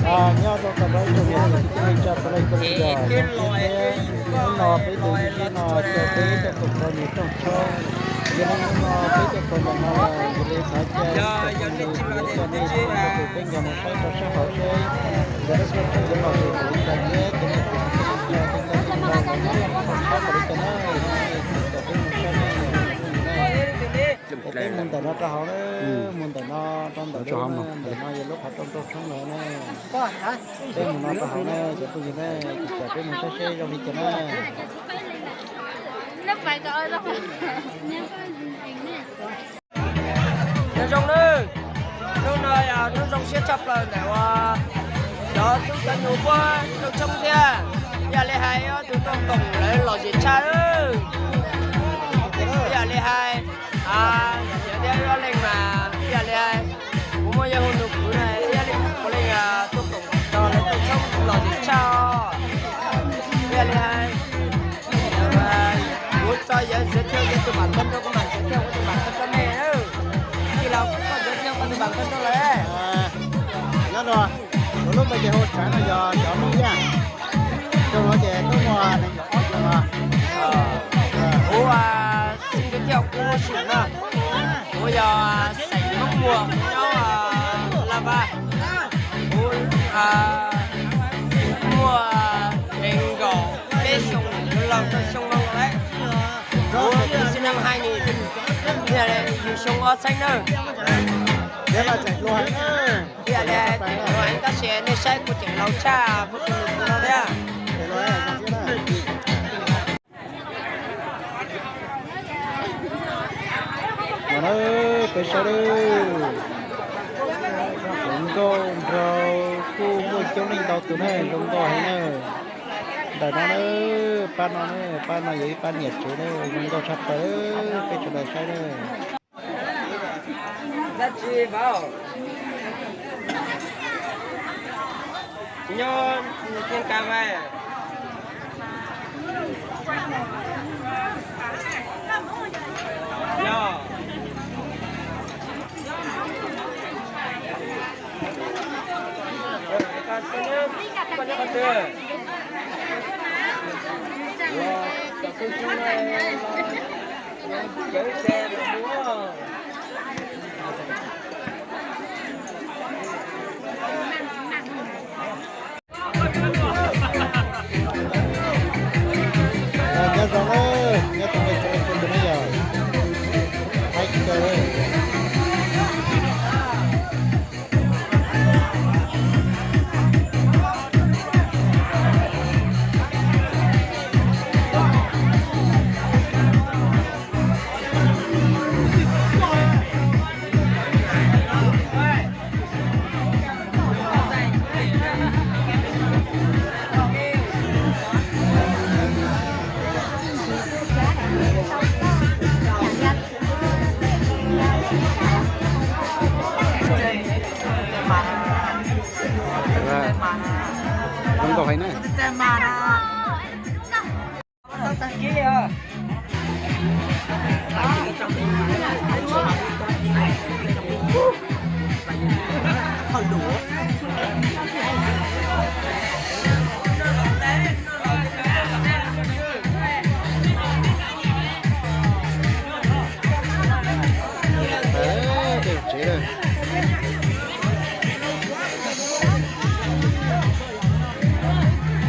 Nyob zoo tag nrho ib tsoom niam txiv kwv tij neej tsa txhua leej txhua tus, hnub no peb tus yij no caw peb tuaj koom rau nws rooj tshoob. Yog li hnub no peb tuaj koom ntawm no los yog li thov caw ib tsoom phooj ywg yuav coj nej txhua leej txhua tus peb nkag mus saib rau sab hauv seb cov rooj tshoob yuav los mus li cas thiab cov niam txiv kwv tij neej tsa tej txhia tus los nyob rau sab hauv li cas na. Cov peb mus saib na, peb mus ntawm no rau hauv na, mus ntawm no rau ntawm no, ntawm no yog lub qhov rooj rooj tshoob lawm na. Peb mus no rau hauv na cov phooj ywg na, ces peb mus saib seb zoo li cas na. Nyob zoo nawb, hnub no yog hnub zoo siab tshaj plaws ntawm uas cov tub cov nyuam puab rooj tshoob thiab. Ib yam li hais ob tug tuaj koom lawv lom zem tshaj. Ib yam li hais, yog thiab ob leeg mas ib yam li hais, kuv muaj yawg hu nus kwv na, ib yam li puav leej tuaj koom txog lawv rooj tshoob lom zem tshaj. Ib yam li hais, kuv tso yawg giới thiệu yawg tus bản thân rau, kuv mam giới thiệu kuv tus bản thân rau nej. Tij laug, koj giới thiệu koj tus bản thân rau lawv. Nyob zoo, kuv lub npe ces hu Tsawv no, yog cov Hmoob Yaj. Zoo no ces tuaj muaj nees nkaum ob xyoos no. Kuv xin giới thiệu kuv lub xeem no, kuv yog xeem Hmoob Muas, kuv nyob Laj Vaj. Kuv muaj nees nkaum peb xyoos, laus rau xyoo no lawm. Kuv sinh năm hai nghìn, yog yug xyoo ob txheeb na. Ib yam li hais tias tab sis nej saib kuv tseem laus tshaj kuv tus nus no thiab. No na, peb saib na, hluas nkauj nraug kuj muaj coob leej ntau tus na, zoo nkauj heev na. Ntawm no na, pab no na, pab no yog ib pab niam tsev na, zoo nkauj tshaj plaws, peb sawv daws saib na. Dab tsi vauv? Tsis nyob, tsis nyob cai mas. Yog. Koj nyob qhov twg? Nyob zoo, nyob zoo nej txhua leej txhua tus na yog.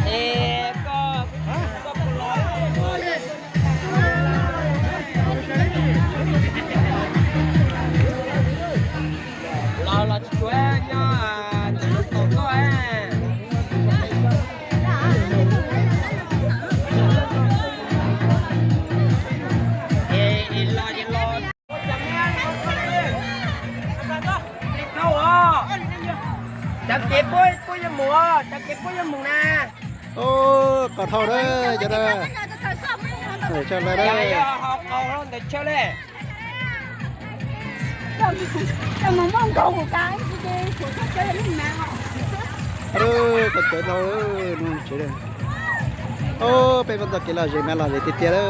Haib kawg. Zoo nkauj heev na. Los los tsis tsuav nyob, tsis tau koj. Es los es los. Cov kev puab, puab yuav mus, cov kev puab yuav mus na. Qos thau na, cov na. Ho qos ntawd chaw le. Koj cawv dhau, no tsev. Peb muab txoj kev lom zem mas lom zem tiag tiag lawm.